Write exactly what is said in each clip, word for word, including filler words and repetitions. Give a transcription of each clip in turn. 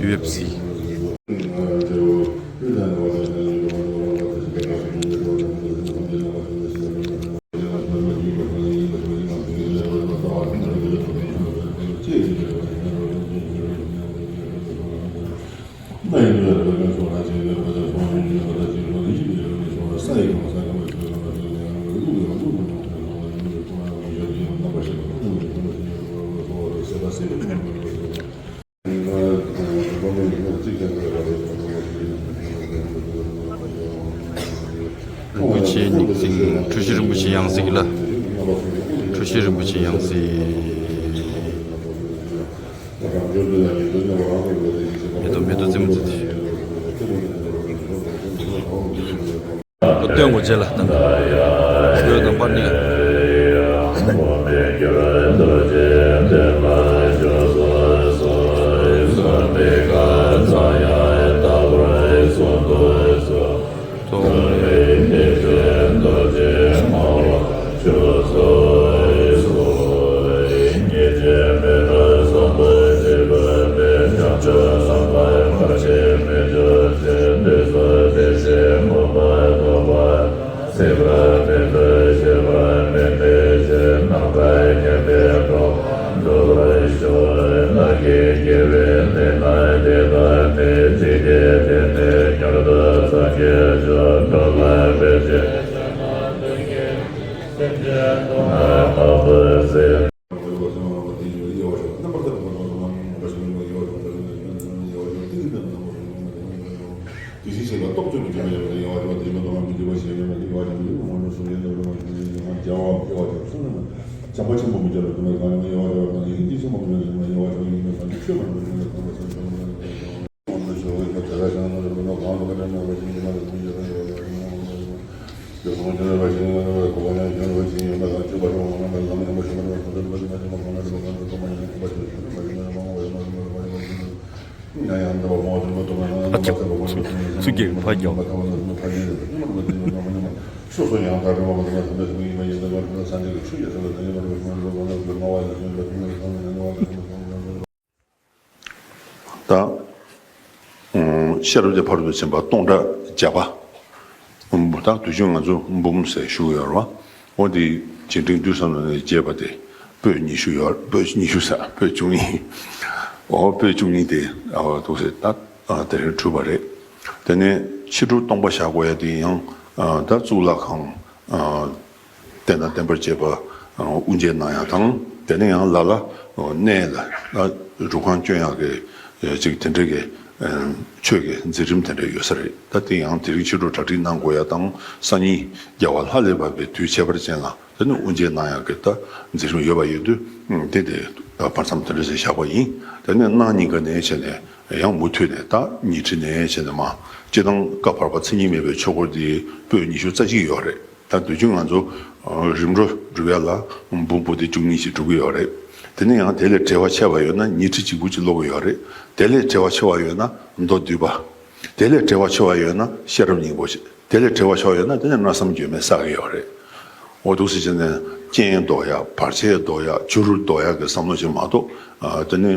ཡུ་ཨེཕ་སི། རིན་པོ་ཆེ་ཉིན་སྲིང་འཁྲུལ་ཞིག་རིན་པོ་ཆེ་ཡང་སྲིང་ལ། འཁྲུལ་ཞིག་རིན་པོ་ཆེ་ཡང་སྲིང་། མེ་ཏོག་མེ་ཏོག་རྩེ་མོ་རྩེ་དེ། སྟོན་དགོས་བྱས་ལ་ད་ལྟ་ལོས་དང་པར་ནི། ཨ་ཁྱབ། ཚུར་རྒྱག་ཕར་རྒྱག་ད། ཤེས་རབ་ཀྱི་ཕ་རོལ་ཏུ་ཕྱིན་པ་སྟོང་ཕྲག་བརྒྱ་པ། ད་དུས་རྒྱུན་ང་ཚོ་འབུམ་ཟེར་ཞུ་གི་ཡོད་རེད་བ། འོ་དེ་རྗེས་དྲན་དུས་བསམ་ནས་རྒྱས་པ་དེ་པོད་ཉི་ཤུ་ཡོད། པོད་ཉི་ཤུ་ཟེར། པོད་བཅུ་གཉིས། འོ་པོད་བཅུ་གཉིས་དེ་འོ་འདུག་ཟེར། ད་དེ་རིང་གྲུབ་པ་རེད། དེ་ནས་ཕྱི་དྲོ་སྟོང་པ་བཞག་དགོས་ཡ་དེ་ཡང་ད་གཙུག་ལག་ཁང་། བསྟན་དང་བསྟན་པར་བཅས་པ་དབུ་འབྱེད་གནང་ཡ་དང་། དེ་ནས་ཡང་ལ་ལ་གནས་ལ་སྒྲུབ་ཁང་བསྐྱོན་ཡག་གི་ཅིག་དེ་འདྲ་གི་ ཆོས་ཀྱི་འཛིན་རིམ་དེ་འདྲ་ཡོད་ས་རེད། ད་དེ་ཡང་དེ་རིང་ཕྱི་དྲོ་གྲ་སྒྲིག་གནང་དགོས་ཡ་དང་སང་ཉིན་རྒྱལ་བ་ལྷ་ལས་བབས་པའི་དུས་ཁྱད་པར་ཅན་ལ་དེ་ནི་དབུ་འབྱེད་གནང་ཡག་གི་ད་འཛིན་རིམ་ཡོད་པ་ཡིན་དུས་དེ་དེ་བར་མཚམས་དེ་འདྲ་ཞིག་བཞག་པ་ཡིན། དེ་ནས་གནངས་ཉིན་ཀ་ནས་བྱས་ནས་ཡང་མུ་མཐུད་ནས་ད་ཉི་ཁྲི་ནས་བྱས་ནས་མ་སྤྱི་བཏང་བཀའ་བར་པ་མཚན་ཉིད་མེད་པའི་ཆོས་འཁོར་འདི་པོད་ཉི་ཤུ་རྩ་གཅིག་ཡོད་རེད། ད་དུས་རྒྱུན་ང་ཚོ་རིམ་གྲོ་སྒྲུབ་ཡ་ལ་འབུམ་པོ་ཏི་བཅུ་གཉིས་ཤིག་སྒྲུབ་ཀྱི་ཡོད་རེད། དེ་ནས་ཡང་དེ་ལས་བྲེལ་བ་ཆེ་བ་ཡོད་ན་ཉི་ཁྲི་གཅིག་པུ་ཅིག་ཀློག་གི་ཡོད་རེད། དེ་ལས་བྲེལ་བ་ཆེ་བ་ཡོད་ན་མདོ་སྡུད་པ། དེ་ལས་བྲེལ་བ་ཆེ་བ་ཡོད་ན་ཤེས་རབ་སྙིང་པོ་ཞིག་དེ་ལས་བྲེལ་བ་ཆེ་བ་ཡོད་ན་དེ་ནས་མནོ་བསམ་བརྗོད་མེད་བསགས་ཀྱི་ཡོད་རེད། འོ་འདུག་སེ་བྱས་ནས་རྐྱེན་ཟློག་ཡ། བར་ཆད་ཟློག་ཡ། བྱུ་རུ་ཟློག་ཡ་གི་བསམ་བློ་ཞིག་མ་གཏོགས་དེ་ནས་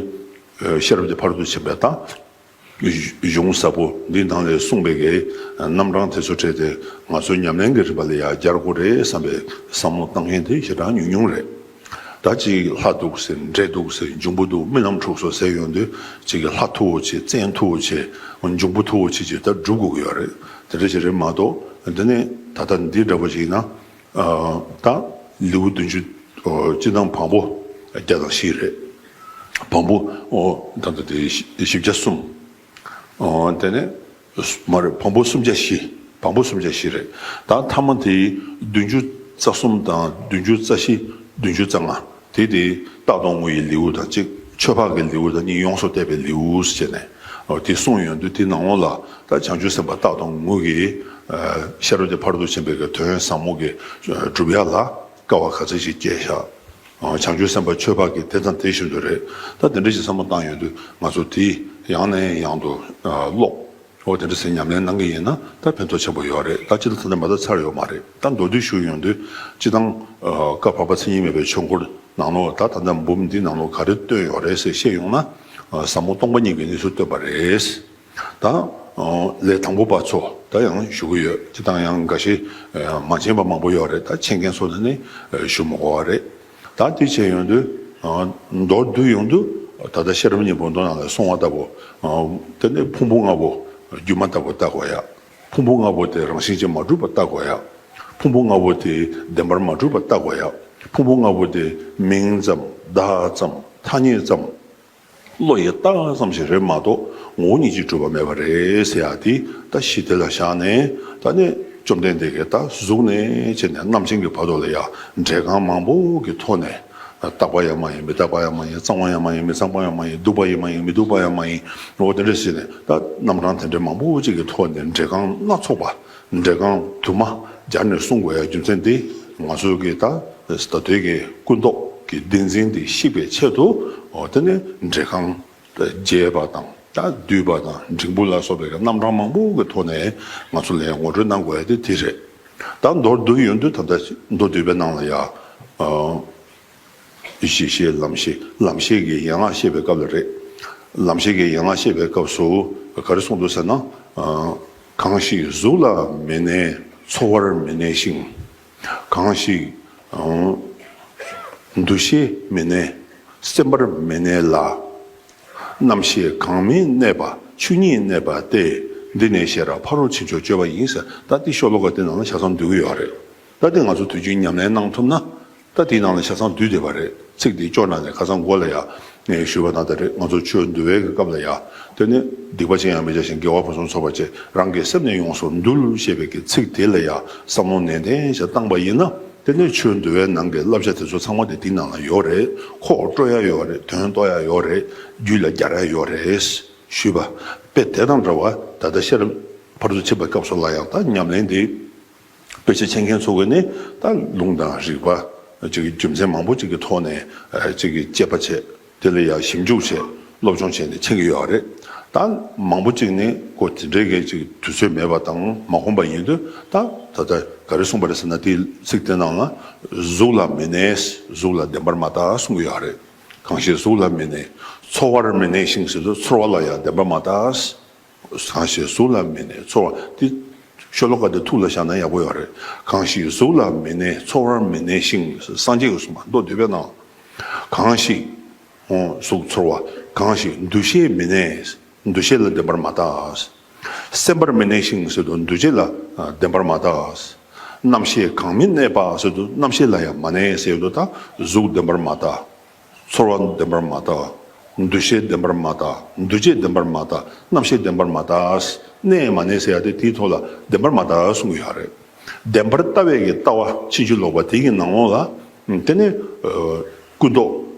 ཤེས་རབ་ཀྱི་ཕ་རོལ་ཏུ་ཕྱིན་པའི་ད་གཞུང་ཟབ་པོ་འདིའི་ནང་ལས་གསུངས་པའི་གི་རྣམ་གྲངས་དེ་ཚོ་ཁྲིད་དེ་ང་ཚོའི་ཉམས་ལེན་གྱི་རིམ་པ་ལ་ཡང་སྦྱར་དགོས་རེད་བསམ་པའི་བསམ་བློ་བཏང་མཁན་དེ་ཞེ་དྲག་ཉུང་ཉུང་རེད། ད་ཅིག་ལྷ་འདུག་ཟེར། འདྲེ་འདུག་ཟེར། འབྱུང་པོ་འདུག་རྨི་ལམ་འཁྲུགས་སོང་ཟེར་ཡོང་དུས་ཅིག་གི་ལྷ་མཐུ་བོ་ཆེ། བཙན་མཐུ་བོ་ཆེ། འབྱུང་པོ་མཐུ་བོ་ཆེ་ཅིག་ད་སྒྲུབ་དགོས་ཀྱི་ཡོད་རེད། དེ་འདྲ་ཞིག་རེད་མ་གཏོགས་འདི་ནས་ད་ལྟ་འདི་འདྲ་པོ་ཞིག་ཡིན་ན། ད་ལེའུ་བདུན་ཅུ་སྤྱི་དང་བམ་པོ་བརྒྱ་དང་བཞི་རེད། བམ་པོ་ད་ལྟ་དེ་བཞི་བརྒྱ་གསུམ། དེ་ནས་མ་རེད། བམ་པོ་སུམ་བརྒྱ་བཞི། བམ་པོ་སུམ་བརྒྱ་བཞི་རེད། ད་མཐའ་མ་དེ་བདུན་ཅུ་རྩ་གསུམ་དང་བདུན་ཅུ་རྩ་བཞི། བདུན་ཅུ་རྩ་ལྔ། དེ་དེ་རྟག་སྟོང་ངོ་བོའི་ལེའུ་དང་གཅིག་ཆོས་འཕགས་ཀྱི་ལེའུ་དང་གཉིས། ཡོངས་སུ་གཏད་པའི་ལེའུ་ཟེར་ནས་དེ་གསུངས་ཡོང་དུས་དེ་ནང་ལོགས་ལ་ད་བྱང་ཆུབ་སེམས་དཔའ་རྟག་སྟོང་ངོ་བོ་གི་ཤེས་རབ་ཀྱི་ཕ་རོལ་ཏུ་ཕྱིན་པའི་གི་དོན་ཟབ་མོ་གི་སྒྲུབ་ཡ་ལ་དཀའ་བ་ག་ཚད་ཞིག་སྤྱད་བཞག་བྱང་ཆུབ་སེམས་དཔའ་ཆོས་འཕགས་ཀྱི་དེ་དང་དེ་བཞིན་དུ་རེད། ད་དེ་འདྲ་ཞིག་བསམ་བློ་བཏང་ཡོང་དུས་ང་ཚོ་དེ་ཡང་ནས་ཡང་དུ་ཀློག་འོ་དེ་འདྲ་ཟེར་ཉམས་ལེན་གནང་གི་ཡིན་ན་ད་ཕན་ཐོགས་ཆེན་པོ་ཡོད་རེད། ད་སྤྱི་ལ་ད་ལྟ་མ་ད་ཚར་ཡོད་མ་རེད། ད་མདོར་བསྡུས་ཞུ་ཡོང་དུས་སྤྱི་བཏང་བཀའ་བར་པ་མཚན་ཉིད་མེད་པའི་ཆོས་འཁོར་ནང་ལོགས་ད་ད་ལྟ་འབུམ་འདི་ནང་ལོགས་ག་རེ་བཏོན་ཡོད་རེད་ཟེར་བཤད་ཡོང་ན། ཟབ་མོ་སྟོང་པ་ཉིད་ཀྱི་གནས་ཚུལ་བཏོན་པ་རེད། ད་ལས་དང་པོ་པ་ཚོ་ད་ཡང་ཞུ་གི་ཡོད། སྤྱི་བཏང་ཡང་འགའ་ཤས་མ་མཁྱེན་པ་མང་པོ་ཡོད་རེད། ད་མཁྱེན་མཁན་ཚོ་ནི་ཞུ་མི་དགོས་པ་རེད། ད་དེ་བྱས་ཡོང་དུས་མདོར་བསྡུས་ཡོང་དུས་ད་ལྟ་ཤེས་རབ་སྙིང་པོ་མདོ་ནང་ལ་གསུངས་པ་ལྟ་བུ། དེ་ནས་ཕུང་པོ་ལྔ་པོ་སྒྱུ་མ་ལྟ་བུ་ལྟ་དགོས་ཡ། ཕུང་པོ་ལྔ་པོ་དེ་རང་བཞིན་གྱིས་མ་གྲུབ་པ་ལྟ་དགོས་ཡ། ཕུང་པོ་ལྔ་པོ་དེ་བདེན་པར་མ་གྲུབ་པ་ལྟ་དགོས་ཡ། ཕུང་པོ་ལྔ་པོ་དེ་མིང་ཙམ་བརྡ་ཙམ་ཐ་སྙད་ཙམ་བློ་ཡིས་བཏགས་ཙམ་ཞིག་རེད་མ་གཏོགས་ངོ་བོ་ཉིད་ཀྱིས་གྲུབ་པ་མེད་པ་རེད་ཟེར་ཡ་དེ་ད་གཞི་དེ་ལ་བཞག་ནས། ད་ནི་བཅོམ་ལྡན་འདས་ཀྱིས་ད་གཟུགས་ནས་བྱས་ནས་རྣམ་མཁྱེན་གྱི་བར་དུ་ལ་ཡ་འགྲེལ་རྐང་མང་པོ་གི་ཐོག་ནས། རྟག་པ་ཡང་མ་ཡིན། མི་རྟག་པ་ཡང་མ་ཡིན། གཙང་བ་ཡང་མ་ཡིན། མི་གཙང་བ་ཡང་མ་ཡིན། སྡུག་པ་ཡང་མ་ཡིན། མི་སྡུག་པ་ཡང་མ་ཡིན། འོ་དེ་འདྲ་ཞིག་ནས་ད་རྣམ་གྲངས་དེ་འདྲའི་མང་པོ་ཅིག་གི་ཐོག་ནས་འགྲེལ་རྐང་སྣ་ཚོགས་པ། འགྲེལ་རྐང་དུ་མ་སྦྱར་ནས་གསུང་དགོས་ཡ་རྒྱུ་མཚན་དེ་ང་ཚོ་གི་ད་ད་ལྟའི་གི་ཀུན་རྟོག་གི་བདེན་འཛིན་དེ་བཤིག་པའི་ཆེད་དུ། འོ་དེ་ནས་འགྲེལ་རྐང་རྒྱས་པ་དང་ད་བསྡུས་པ་དང་འབྲིང་པོ་ལ་སོགས་པའི་གི་རྣམ་གྲངས་མང་པོ་གི་ཐོག་ནས་ང་ཚོ་ལ་ངོ་སྤྲོད་གནང་དགོས་ཡ་དེ་དེ་རེད། ད་མདོར་བསྡུས་ཡོང་དུས་ད་ལྟ་མདོ་སྡུད་པའི་ནང་ལ་ཡ། གཞི་ཤེས་ལམ་ཤེས། ལམ་ཤེས་ཀྱི་ཡན་ལག་བཤད་པའི་སྐབས་ལ་རེད། ལམ་ཤེས་ཀྱི་ཡན་ལག་བཤད་པའི་སྐབས་སུ་ག་རེ་གསུངས་འདུག་ཟེར་ན། གང་ཞིག་གཟུགས་ལ་མི་གནས་ཚོར་བར་མི་གནས་ཤིང་། གང་ཞིག་འདུ་ཤེས་མི་གནས་སེམས་པར་མི་གནས་ལ། རྣམ་ཤེས་གང་མི་གནས་པ་ཆོས་ཉིད་གནས་པ་སྟེ། འདི་ནི་ཤེས་རབ་ཕ་རོལ་ཕྱིན་མཆོག་སྤྱོད་པ་ཡིན་ཟེར། ད་འདི་ཤོ་ལོ་ཀ་དེ་ནང་ལ་ཆ་ཚང་འདུས་ཀྱི་ཡོད་རེད། ད་འདི་ང་ཚོ་དུས་རྒྱུན་ཉམས་ལེན་གནང་ཐུབ་ན། ད་དེའི་ནང་ལ་ཆ་ཚང་འདུས་བསྡད་པ་རེད། ཚིག་དེ་སྐྱོར་ན་ནས་ཁ་སང་འགོ་ལ་ཡ་ངས་ཞུས་པ་ནང་ལྟར་རེད། ང་ཚོ་ཆོས་འདུལ་བའི་གི་སྐབས་ལ་ཡ། དེ་ནི་སྡིག་པ་ཅི་ཡང་མི་བྱ་ཞིང་། དགེ་བ་ཕུན་སུམ་ཚོགས་པར་སྤྱད། རང་གི་སེམས་ནི་ཡོངས་སུ་འདུལ་ཞེས་པའི་གི་ཚིག་དེ་ལ་ཡ་བསམ་བློ་ནན་ཏན་ཞིག་བཏང་པ་ཡིན་ན། དེ་ནི་ཆོས་འདུལ་བའི་ནང་གི་བསླབ་བྱ་དེ་ཚོ་ཚང་མ་དེ་དེའི་ནང་ལ་ཡོད་རེད། ཁོག་དཀྲོལ་ཡ་ཡོད་རེད། དོན་རྟོགས་ཡ་ཡོད་རེད། རྒྱུད་ལ་སྦྱར་ཡ་ཡོད་རེད། ཞུས་པ། དཔེ་དེ་དང་འདྲ་བ་ད་ལྟ་ཤེས་རབ་ཕ་རོལ་ཏུ་ཕྱིན་པའི་སྐབས་སུ་ལ་ཡང་ད་ཉམས་ལེན་དེ། དཔེ་ཆ་མཁྱེན་མཁན་ཚོ་གིས་ནི་ད་ལུང་དང་རིགས་པ་ཅིག་གི་རྒྱུ་མཚན་མང་པོ་ཅིག་གི་ཐོག་ནས་ཅིག་གི་དཔྱད་པ་བྱས། དེ་ལ་ཡང་ཞིབ་འཇུག་བྱས། སློབ་སྦྱོང་བྱས་ནས་མཁྱེན་གྱི་ཡོད་རེད། ད་མང་པོ་ཅིག་ནི་ཁོ་དེ་འདྲའི་གི་ཅིག་དུས་ཚོད་མེད་པ་དང་མ་ཁོམ་པ་ཡིན་དུས། ད་ད་ལྟ་ག་རེ་གསུངས་པ་རེད་ཟེར་ན། དེའི་ཚིག་དེ་ནང་ལ་གཟུགས་ལ་མི་གནས། གཟུགས་ལ་བདེན་པར་མ་ལྟ་གསུང་གི་ཡོད་རེད། གང་ཞིག་གཟུགས་ལ་མི་གནས་ཚོར་བར་མི་གནས་ཤིང་ཟེར་དུས་ཚོར་བ་ལ་ཡང་བདེན་པར་མ་ལྟ། གང་ཞིག་གཟུགས་ལ་མི་གནས་ཚོར་བ། དེ་ཤོ་ལོ་ཀ་དེ་ཐུགས་ལ་བཞག་ན་ཡག་པོ་ཡོད་རེད། གང་ཞིག་གཟུགས་ལ་མི་གནས་ཚོར་བར་མི་གནས་ཤིང་། སངས་རྒྱས་ཀྱིས་གསུངས་པ་མདོ་སྡུད་པའི་ནང་། གང་ཞིག་གཟུགས་ཚོར་བ། གང་ཞིག་འདུ་ཤེས་མི་གནས། འདུ་ཤེས་ལ་བདེན་པར་མ་ལྟ། སེམས་པར་མི་གནས་ཤིང་ཟེར་དུས་འདུ་བྱེད་ལ་བདེན་པར་མ་ལྟ། རྣམ་ཤེས་གང་མི་གནས་པ་ཟེར་དུས་རྣམ་ཤེས་ལ་ཡང་མ་གནས་ཟེར་དུས་ད་གཟུགས་བདེན་པར་མ་ལྟ། ཚོར་བ་བདེན་པར་མ་ལྟ། འདུ་ཤེས་བདེན་པར་མ་ལྟ། འདུ་བྱེད་བདེན་པར་མ་ལྟ། རྣམ་ཤེས་བདེན་པར་མ་ལྟ། གནས་མ་གནས་ཟེར་ཡ་དེ་དེའི་ཐོག་ལ་བདེན་པར་མ་ལྟ་གསུང་གི་ཡོད་རེད། བདེན་པར་ལྟ་བའི་གི་ལྟ་བ་ཕྱིན་ཅི་ལོག་པ་དེ་གི་ནང་ལོགས་ལ་དེ་ནི་ཀུན་རྟོག་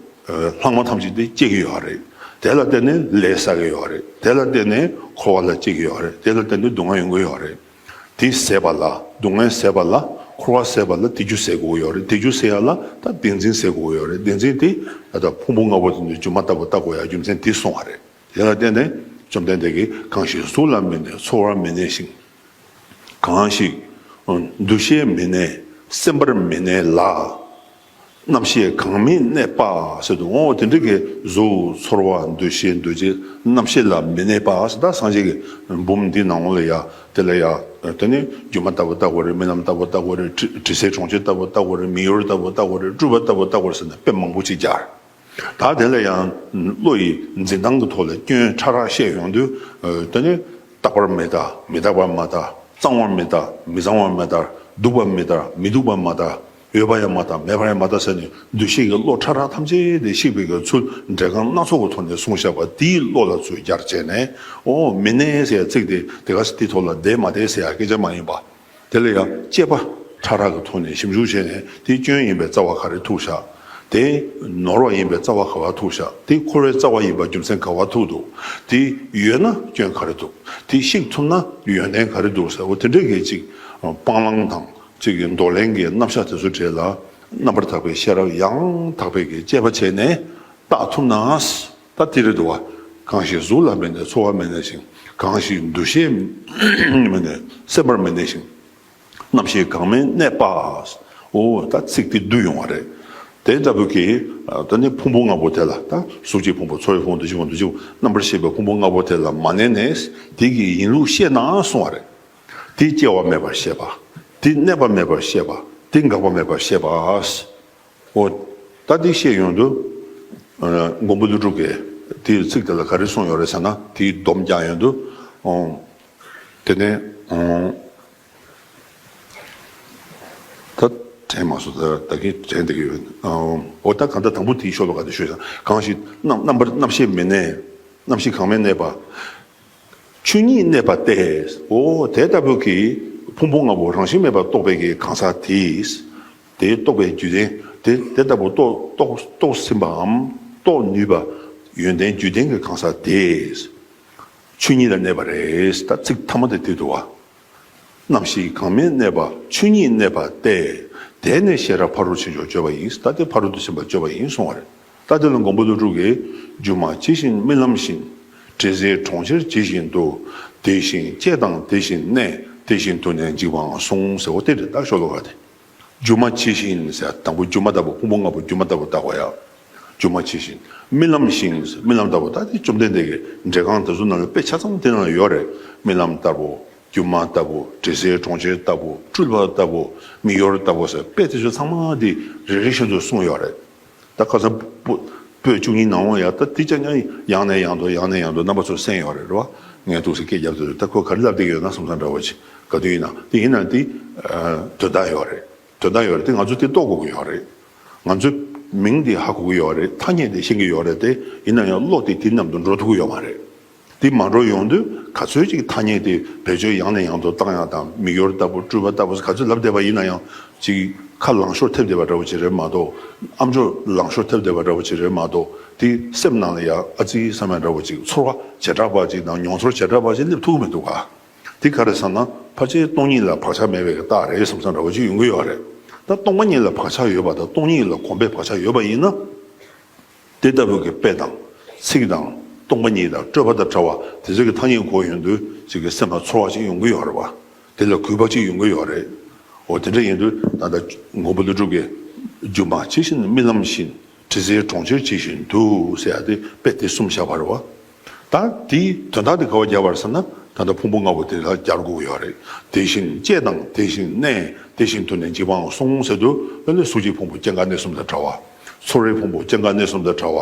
ལྷག་མ་ཐམས་ཅད་དེ་སྐྱེ་གི་ཡོད་རེད། དེ་ལ་བརྟེན་ནས་ལས་བསགས་ཀྱི་ཡོད་རེད། དེ་ལ་བརྟེན་ནས་འཁོར་བ་ལ་སྐྱེ་གི་ཡོད་རེད། དེ་ལ་བརྟེན་ནས་སྡུག་བསྔལ་ཡོང་གི་ཡོད་རེད། དེ་ཟད་པ་ལ། སྡུག་བསྔལ་ཟད་པ་ལ། འཁོར་བ་ཟད་པ་ལ་དེ་རྒྱུ་ཟད་དགོས་ཡོད་རེད། དེ་རྒྱུ་ཟད་ཡ་ལ་ད་བདེན་འཛིན་ཟད་དགོས་ཡོད་རེད། བདེན་འཛིན་དེ་ད་ཕུང་པོ་ལྔ་པོ་དེ་ཚོ་སྒྱུ་མ་ལྟ་བུ་ལྟ་དགོས་ཡ་རྒྱུ་མཚན་དེ་གསུངས་པ་རེད། དེ་ལ་བརྟེན་ནས་བཅོམ་ལྡན་འདས་ཀྱིས་གང་ཞིག་གཟུགས་ལ་མི་གནས་ཚོར་བར་མི་གནས་ཤིང་། གང་ཞིག་འདུ་ཤེས་མི་གནས་སེམས་པར་མི་གནས་ལ། རྣམ་ཤེས་གང་མི་གནས་པ་ཟེར་དུས། འོ་དེ་འདྲ་གི་གཟུགས་ཚོར་བ་འདུ་ཤེས་འདུ་བྱེད་རྣམ་ཤེས་ལ་མི་གནས་པ་ཟེར། ད་སངས་རྒྱས་ཀྱི་འབུམ་འདི་ནང་ལོགས་ལ་ཡ་དེ་ལ་ཡ་དེ་ནི་སྒྱུ་མ་ལྟ་བུ་ལྟ་དགོས་རེད། རྨི་ལམ་ལྟ་བུ་ལྟ་དགོས་རེད། དྲི་དྲི་ཟའི་གྲོང་ཁྱེར་ལྟ་བུ་ལྟ་དགོས་རེད། མིག་ཡོར་ལྟ་བུ་ལྟ་དགོས་རེད། སྤྲུལ་པ་ལྟ་བུ་ལྟ་དགོས་རེད་ཟེར་ནས་དཔེ་མང་པོ་ཅིག་སྦྱར། ད་དེ་ལ་ཡང་བློ་ཡི་འཛིན་སྟངས་ཀྱི་ཐོག་ལ་སྐྱོན་ཕྲ་རགས་བཤད་ཡོང་དུས། ཨ། དེ་ནི་རྟག་པར་མི་ལྟ། མི་རྟག་པར་མ་ལྟ། གཙང་བར་མི་ལྟ། མི་གཙང་བར་མ་ལྟ། སྡུག་པར་མི་ལྟ། མི་སྡུག་པར་མ་ལྟ། ཡོད་པར་ཡང་མ་ལྟ། མེད་པར་ཡང་མ་ལྟ་ཟེར་ནས་འདུ་ཤེས་ཀྱི་བློ་ཕྲ་རགས་ཐམས་ཅད་དེ་བཤིག་པའི་གི་ཚུལ་འགྲེལ་རྐང་སྣ་ཚོགས་ཀྱི་ཐོག་ནས་གསུངས་བཞག་པ་དེའི་བློ་ལ་ཚུར་སྦྱར་བྱས་ནས། འོ་མི་གནས་ཟེར་ཚིག་དེ་དེ་ག་དེ་ཐོག་ལ་བསྡད་མ་བསྡད་ཟེར་ཡ་སྐད་ཆ་མ་ཡིན་པ། དེ་ལ་ཡང་དཔྱད་པ་ཕྲ་རགས་ཀྱི་ཐོག་ནས་ཞིབ་འཇུག་བྱས་ནས། དེ་སྐྱོན་ཡིན་པའི་རྩ་བ་ག་རེ་ཐུག་བཞག་དེ་ནོར་བ་ཡིན་པའི་རྩ་བ་ག་བ་ཐུག་བཞག་དེ་འཁོར་བའི་རྩ་བ་ཡིན་པ་རྒྱུ་མཚན་ག་བ་ཐུག་འདུག་དེ་ཡོད་ན་སྐྱོན་ག་རེ་འདུག་དེ་བཤིག་ཐུབ་ན་ཡོན་ཏན་ག་རེ་འདུག་ཟེར། འོ་དེ་འདྲ་གི་ཅིག་སྤང་བླང་དང་ཅིག་གི་འདོར་ལེན་གྱི་རྣམ་གཞག་དེ་ཚོ་གྲས་ལ་རྣམ་པར་དག་པའི་ཤེས་རབ་ཡང་དག་པའི་གི་དཔྱད་པ་བྱས་ནས་བརྟག་ཐུབ་ན། ད་དེ་རེད་འདུག་བ། གང་ཞིག་གཟུགས་ལ་མི་གནས་ཚོར་བར་མི་གནས་ཤིང་། གང་ཞིག་འདུ་ཤེས་མི་གནས་སེམས་པར་མི་གནས་ཤིང་། རྣམ་ཤེས་གང་མི་གནས་པ། འོ་ད་ཚིག་དེ་བསྡུས་ཡོང་བ་རེད། དེ་ལྟ་བུ་གི་ཨ། ད་ནི་ཕུང་པོ་ལྔ་པོ་དེ་ལ། ད་གཟུགས་ཀྱི་ཕུང་པོ། ཚོར་བའི་ཕུང་པོ། འདུ་ཤེས་ཕུང་པོ། འདུ་བྱེད་ཕུང་པོ། རྣམ་པར་ཤེས་པའི་ཕུང་པོ་ལྔ་པོ་དེ་ལ་མ་གནས་ནས་དེ་གི་ཡིན་ལུགས་ཤེས་ན་གསུང་བ་རེད། དེ་སྐྱེ་བ་མེད་པར་ཤེས་པ། དེ་གནས་པ་མེད་པར་ཤེས་པ། དེ་འགག་པ་མེད་པར་ཤེས་པ། འོ། ད་འདི་བཤད་ཡོང་དུས། ཨ། མགོན་པོ་ཀླུ་སྒྲུབ་ཀྱིས་དེའི་ཚིག་དེ་ལ་ག་རེ་གསུངས་ཡོད་རེད་ཟེར་ན། དེའི་སྡོམ་རྒྱག་ཡོང་དུས། ཨོ། དེ་ནས། ཨོ། ད་དྲན་མ་སོང་། ད་ད་གིན་དྲན་བསྡད་ཀྱི་ཡོད། ཨོ། ད་གང་ལྟར་དང་པོ་དེའི་ཤོ་ལོ་ཀ་དེ་ཤོད་ཤག་གང་ཞིག་རྣམ་རྣམ་པར་རྣམ་ཤེས་མི་གནས། རྣམ་ཤེས་གང་མི་གནས་པ། ཆོས་ཉིད་གནས་པ་སྟེ། འོ་དེ་ལྟ་བུ་གི་ཕུང་པོ་ལྔ་པོ་རང་བཞིན་མེད་པར་རྟོགས་པའི་གི་གང་ཟག་དེས། དེ་རྟོགས་པའི་རྒྱུད་ལྡན། དེ་དེ་ལྟ་བུ་རྟོགས་རྟོགས་རྟོགས་ཟིན་པའམ་རྟོགས་ནུས་པ་ཡོན་ཏན་རྒྱུད་ལྡན་གྱི་གང་ཟག་དེས་ཆོས་ཉིད་ལ་གནས་པ་རེད། ད་ཚིག་ཐ་མ་དེ་དེ་འདུག་བ། རྣམ་ཤེས་གང་མི་གནས་པ་ཆོས་ཉིད་གནས་པ་སྟེ། དེ་ནི་ཤེས་རབ་ཕ་རོལ་ཕྱིན་མཆོག་སྤྱོད་པ་ཡིན། ད་དེ་ཕ་རོལ་ཏུ་ཕྱིན་པ་སྤྱོད་པ་ཡིན་གསུང་བ་རེད། ད་དེ་ལ་མགོན་པོ་ཀླུ་སྒྲུབ་ཀྱིས། སྒྱུ་མ་ཇི་བཞིན་རྨི་ལམ་བཞིན། དྲི་ཟའི་གྲོང་ཁྱེར་ཇི་བཞིན་དུ། དེ་བཞིན་སྐྱེ་དང་དེ་བཞིན་གནས། དེ་བཞིན་དུ་ནི་འཇིག་པའང་གསུངས་ཟེར། འོ་དེ་རེད། ད་ཤོ་ལོ་ཀ་དེ། སྒྱུ་མ་ཇི་བཞིན་ཟེར། དང་པོ་སྒྱུ་མ་ལྟ་བུ། ཕུང་པོ་ལྔ་པོ་སྒྱུ་མ་ལྟ་བུ་ལྟ་དགོས་ཡ། སྒྱུ་མ་ཇི་བཞིན། རྨི་ལམ་བཞིན་ཟེར། རྨི་ལམ་ལྟ་བུ། ད་དེ་བཅོམ་ལྡན་འདས་ཀྱི་འགྲེལ་རྐང་དེ་ཚོ་ནང་ལ་དཔེ་ཆ་ཚང་དེ་ནང་ལ་ཡོད་རེད། རྨི་ལམ་ལྟ་བུ། སྒྱུ་མ་ལྟ་བུ། དྲི་ཟའི་གྲོང་ཁྱེར་ལྟ་བུ། སྤྲུལ་པ་ལྟ་བུ། མིག་ཡོར་ལྟ་བུ་ཟེར། དཔེ་དེ་ཚོ་ཚང་མ་དེ་རེ་རེ་བཞིན་དུ་གསུངས་ཡོད་རེད། ད་ཁ་སང་པོ་པོད་བཅུ་གཉིས་ནང་ལ་ཡ། ད་དེ་ཅག་ཉག་ཡང་ནས་ཡང་དུ་ཡང་ནས་ཡང་དུ་རྣམ་པ་ཚོ་གསན་ཡོད་རེད། རེད་བ། ངས་འདུག་སེ་སྐད་རྒྱབ་དུས། ད་ཁོ་ག་རེ་ལབ་བསྡད་ཀྱི་ཡོད་ན་བསམ་བསམ་འདྲ་བོ་ཅིག་ག་དུས་ཡིན་ན། དེ་ཡིན་ན་དེ་དོན་དག་ཡོད་རེད། དོན་དག་ཡོད་རེད། དེ་ང་ཚོ་དེ་རྟོགས་དགོས་ཀྱི་ཡོད་རེད། ང་ཚོས་མིང་དེ་ཧ་གོ་གི་ཡོད་རེད། ཐ་སྙད་དེ་ཤེས་ཀྱི་ཡོད་རེད་དེ། ཡིན་ན་ཡང་བློ་དེ་དེ་མཉམ་དུ་འགྲོ་ཐུབ་ཀྱི་ཡོད་མ་རེད། དེ་མ་འགྲོ་ཡོང་དུས་ག་ཚོད་ཅིག་ཐ་སྙད་དེ་བེད་སྤྱོད་ཡང་ནས་ཡང་དུ་བཏང་ཡག་དང་། མིག་ཡོར་ལྟ་བུ། སྤྲུལ་པ་ལྟ་བུ་ག་ཚོད་ལབ་བསྡད་པ་ཡིན་ན་ཡང་། ཅིག་ཁ་ལང་ཤོར་ཐེབས་བསྡད་པ་འདྲ་བོ་ཅིག་རེད་མ་གཏོགས། ཨ་མཆོག་ལང་ཤོར་ཐེབས་བསྡད་པ་འདྲ་བོ་ཅིག་རེད་མ་གཏོགས། དེ་སེམས་ནང་ལ་ཡ་ཨ་ཙི་བསམ་ཡག་འདྲ་བོ་ཅིག། ཚོར་བ་བྱེ་བྲག་པ་ཅིག་དང་མྱོང་ཚོར་བྱེ་བྲག་པ་ཅིག་སླེབས་ཐུབ་ཀྱི་མི་འདུག་ག་དེ་ག་རེ་བསམ་ན། ཕལ་ཆེར་སྟོང་ཉིད་ལ་བག་ཆགས་མེད་པའི་རྟགས་རེད་བསམ་བསམ་འདྲ་བོ་ཅིག་ཡོང་གི་ཡོད་རེད། ད་སྟོང་པ་ཉིད་ལ་བག་ཆགས་ཡོད་པ་དང་། སྟོང་ཉིད་ལ་གོམས་པའི་བག་ཆགས་ཡོད་པ་ཡིན་ན། དེ་ལྟ་བུ་གི་དཔེ་དང་ཚིག་དང་། སྟོང་པ་ཉིད་དང་སྤྲོས་པ་དང་བྲལ་བ་དེ་ཚོ་གི་ཐ་སྙད་གོ་ཡོང་དུས། ཅིག་གི་སེམས་ལ་ཚོར་བ་ཅིག་ཡོང་གི་ཡོད་རེད་བ། དེ་ལ་གུས་པ་ཅིག་ཡོང་གི་ཡོད་རེད། འོ་དེ་འདྲ་ཡིན་དུས་ད་ལྟ་མགོན་པོ་ཀླུ་སྒྲུབ་ཀྱིས། སྒྱུ་མ་ཇི་བཞིན་རྨི་ལམ་བཞིན། དྲི་ཟའི་གྲོང་ཁྱེར་ཇི་བཞིན་དུ་ཟེར་ཡ་དེ་དཔེ་དེ་གསུངས་བཞག་པ་རེད་བ། ད་དེའི་དོན་དག་དེ་ག་བ་སྦྱར་བ་རེད་ཟེར་ན། ད་ལྟ་ཕུང་པོ་ལྔ་པོ་དེ་ལ་སྦྱར་དགོས་ཀྱི་ཡོད་རེད། དེ་བཞིན་སྐྱེ་དང་དེ་བཞིན་གནས། དེ་བཞིན་དུ་ནི་འཇིག་པའང་གསུངས་ཟེར་དུས། ཨ་ནི་གཟུགས་ཀྱི་ཕུང་པོ་སྐྱེ་འགག་གནས་གསུམ་དང་བྲལ་བ། ཚོར་བའི་ཕུང་པོ་སྐྱེ་འགག་གནས་གསུམ་དང་བྲལ་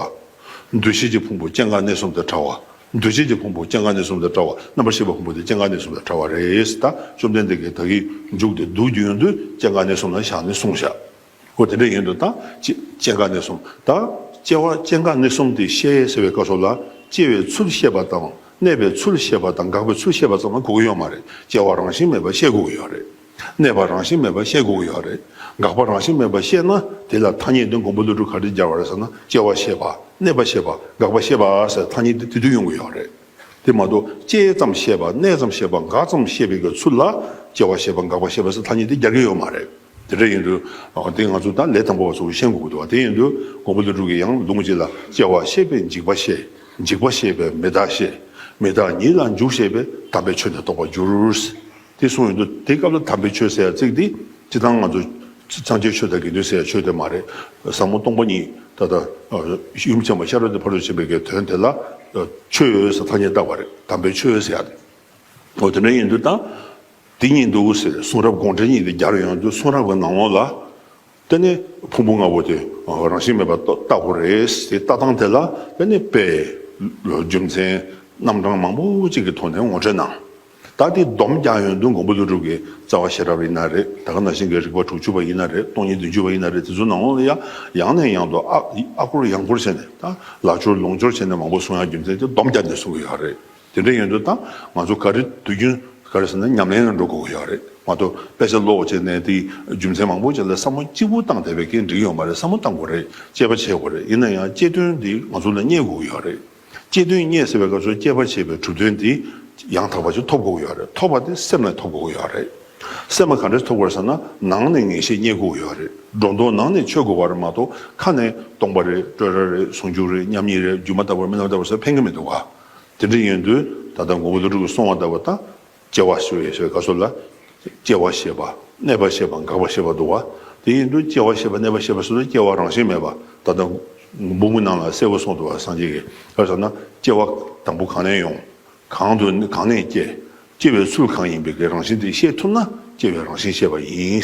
བ། འདུ་ཤེས་ཀྱི་ཕུང་པོ་སྐྱེ་འགག་གནས་གསུམ་དང་བྲལ་བ། འདུ་བྱེད་ཀྱི་ཕུང་པོ་སྐྱེ་འགག་གནས་གསུམ་དང་བྲལ་བ། རྣམ་པར་ཤེས་པའི་ཕུང་པོ་དེ་སྐྱེ་འགག་གནས་གསུམ་དང་བྲལ་བ་རེད། ད་བཅོམ་ལྡན་འདས་ཀྱིས་ད་གིན་མཇུག་དེ་བསྡུ་རྒྱུ་ཡོང་དུས་སྐྱེ་འགག་གནས་གསུམ་ལ་བཞག་ནས་གསུངས་བཞག་འོ་དེ་འདྲ་ཡིན་དུས་ད་སྐྱེ་སྐྱེ་འགག་གནས་གསུམ། ད་ སྐྱེ་བ་སྐྱེ་འགག་གནས་གསུམ་དེ་ཤེས་ཟེར་བའི་སྐབས་སུ་ལ། སྐྱེ་བའི་ཚུལ་ཤེས་པ་དང་གནས་པའི་ཚུལ་ཤེས་པ་དང་འགག་པའི་ཚུལ་ཤེས་པ་ཙམ་ལ་གོ་གི་ཡོད་མ་རེད། སྐྱེ་བ་རང་བཞིན་མེད་པ་ཤེས་དགོས་ཀྱི་ཡོད་རེད། གནས་པ་རང་བཞིན་མེད་པ་ཤེས་དགོས་ཀྱི་ཡོད་རེད། འགག་པ་རང་བཞིན་མེད་པ་ཤེས་ན། དེ་ལ་ཐ་སྙད་དེ་མགོན་པོ་ཀླུ་སྒྲུབ་ག་རེ་སྦྱར་བ་རེད་ཟེར་ན། སྐྱེ་བ་ཤེས་པ། གནས་པ་ཤེས་པ། འགག་པ་ཤེས་པ་ཟེར་ཐ་སྙད་དེ་དེ་དུས་ཡོང་གི་ཡོད་རེད། དེ་མ་གཏོགས་སྐྱེ་ཙམ་ཤེས་པ། གནས་ཙམ་ཤེས་པ། འགག་ཙམ་ཤེས་པའི་གི་ཚུལ་ལ་སྐྱེ་བ་ཤེས་པ། འགག་པ་ཤེས་པ་ཟེར་ཐ་སྙད་དེ་སྦྱར་གྱི་ཡོད་མ་རེད། དེ་འདྲ་ཡིན་དུས། ཨ། དེ་ང་ཚོ་ད་ལས་དང་པོ་པ་ཚོ་ཤེས་དགོས་ཀྱི་འདུག་བ། དེ་ཡིན་དུས་མགོན་པོ་ཀླུ་སྒྲུབ་ཀྱིས་ཡང་ལུང་གཅིག་ལ། སྐྱེ་བ་ཤེས་པས་འཇིག་པ་ཤེས། འཇིག་པ་ཤེས་པས་མི་རྟག་ཤེས། མི་རྟག་ཉིད་ལ་འཇུག་ཤེས་པས། དམ་པའི་ཆོས་ནི་རྟོགས་པར་འགྱུར། དེ་གསུངས་ཡོང་དུས། དེ་སྐབས་ལ་དམ་པའི་ཆོས་ཟེར་ཡ་ཚིག་འདི་སྤྱིར་བཏང་ང་ཚོ་སངས་རྒྱས་ཆོས་དང་དགེ་འདུན་ཟེར་ཡ་ཆོས་དེ་མ་རེད། ཟབ་མོ་སྟོང་པ་ཉིད། ད་ལྟ་ཡུམ་ཆེན་མོ་ཤེས་རབ་ཀྱི་ཕ་རོལ་ཏུ་ཕྱིན་པའི་གི་དོན་དེ་ལ་ཆོས་ཟེར་ཐ་སྙད་བཏགས་པ་རེད། དམ་པའི་ཆོས་ཟེར་ཡ་དེ། འོ། དེ་འདྲ་ཡིན་དུས་ད། དེ་ཉིད་འདུག་ཟེར། གསུང་རབ་དགོངས་འགྲེལ་གཉིས་དེ་སྦྱར་ཡོང་དུས། གསུང་རབ་ཀྱི་ནང་ལོགས་ལ། དེ་ནས་ཕུང་པོ་ལྔ་པོ་དེ་རང་བཞིན་མེད་པར་བརྟག་བརྟག་དགོས་རེད། དེ་ལྟ་སྟངས་དེ་ལ་དེ་ནས་དཔེ། རྒྱུ་མཚན། རྣམ་གྲངས་མང་པོ་ཅིག་གི་ཐོག་ནས་ངོ་སྤྲོད་གནང་། ད་དེ་སྡོམ་རྒྱག་ཡོང་དུས་མགོན་པོ་ཀླུ་སྒྲུབ་ཀྱི་རྩ་བ་ཤེས་རབ་ཡིན་ན་རེད། ད་ག་ནང་བཞིན་གྱི་རིགས་པ་དྲུག་ཅུ་པ་ཡིན་ན་རེད། སྟོང་ཉིད་བདུན་ཅུ་པ་ཡིན་ན་རེད། དེ་ཚོ་ནང་ལོགས་ལ་ཡང་ཡང་ནས་ཡང་དུ་ཨ་ཨ་སྐོར་ཡང་སྐོར་བྱས་ནས། ད་ལ་སྦྱོར་ལུང་སྦྱོར་བྱས་ནས་མང་པོ་གསུང་ཡག་རྒྱུ་མཚན་དེ་སྡོམ་རྒྱག་ནས་གསུང་གི་ཡོད་རེད། དེ་འདྲ་ཡིན་དུས་ད་ང་ཚོ་ག་རེ་དུས་རྒྱུན་ག་རེ་ཟེར་ན། ཉམས་ལེན་ལ་འགྲོ་དགོས་ཀྱི་ཡོད་རེད། མ་གཏོགས་དཔེ་ཆ་ཀློག་བྱས་ནས་དེའི་རྒྱུ་མཚན་མང་པོ་ཅིག་ལ་བསམ་བློ་གཅིག་པུ་བཏང་བསྡད་པའི་གི་འགྲིག་ཡོད་མ་རེད། བསམ་བློ་བཏང་དགོས་རེད། དཔྱད་པ་བྱེད་དགོས་རེད། ཡིན་ན་ཡང་དཔྱད་དོན་འདི་ང་ཚོ་ལ་རྙེད་དགོས་ཀྱི་ཡོད་རེད། དཔྱད་དོན་རྙེད་ཟེར་བའི་སྐབས་སུ་དཔྱད་པ་བྱེད་པའི་གྲུབ་དོན་འདི་ཡང་དག་པ་ཅིག་ཐོབ་དགོས་ཀྱི་ཡོད་རེད། ཐོབ་པ་དེ་སེམས་ལ་ཐོབ་དགོས་ཀྱི་ཡོད་རེད། སེམས་ལ་ག་འདྲས་ཐོབ་དགོས་ཟེར་ན། ནང་ནས་ངེས་ཤེས་རྙེད་དགོས་ཀྱི་ཡོད་རེད། སྒྲོ་འདོགས་ནང་ནས་ཆོད་དགོས་པ་རེད་མ་གཏོགས། ཁ་ནས་སྟོང་པ་རེད། སྤྲོས་བྲལ་རེད། ཟུང་འཇུག་རེད། མཉམ་ཉིད་རེད། སྒྱུ་མ་ལྟ་བུར་རྨི་ལམ་ལྟ་བུར་ཟེར་ཕན་གྱི་མི་འདུག་ག། དེ་འདྲ་ཡིན་དུས་ད་ལྟ་མགོན་པོ་ཀླུ་སྒྲུབ་ཀྱིས་གསུངས་པ་ལྟ་བུ་ད། སྐྱེ་བ་ཞེས་པའི་སྐབས་སུ་ལ། སྐྱེ་བ་ཤེས་པ། གནས་པ་ཤེས་པ། འགག་པ་ཤེས་པ་འདུག་ག། དེ་ཡིན་དུས་སྐྱེ་བ་ཤེས་པ། གནས་པ་ཤེས་པ་ཟེར་དུས། སྐྱེ་བ་རང་བཞིན་མེད་པ། ད་ལྟ་འབུམ་གྱི་ནང་ལ་གསལ་པོ་གསུངས་འདུག་ག། སངས་རྒྱས་ཀྱིས། ག་རེ་ཟེར་ན། སྐྱེ་བ་དང་པོ་གང་ནས་ཡོང་། གང་དུ་གང་ནས་སྐྱེ། སྐྱེ་བའི་ཚུལ་གང་ཡིན་པའི་གི་རང་བཞིན་དེ་ཤེས་ཐུབ་ན། སྐྱེ་བའི་རང་བཞིན་ཤེས་པ་ཡིན།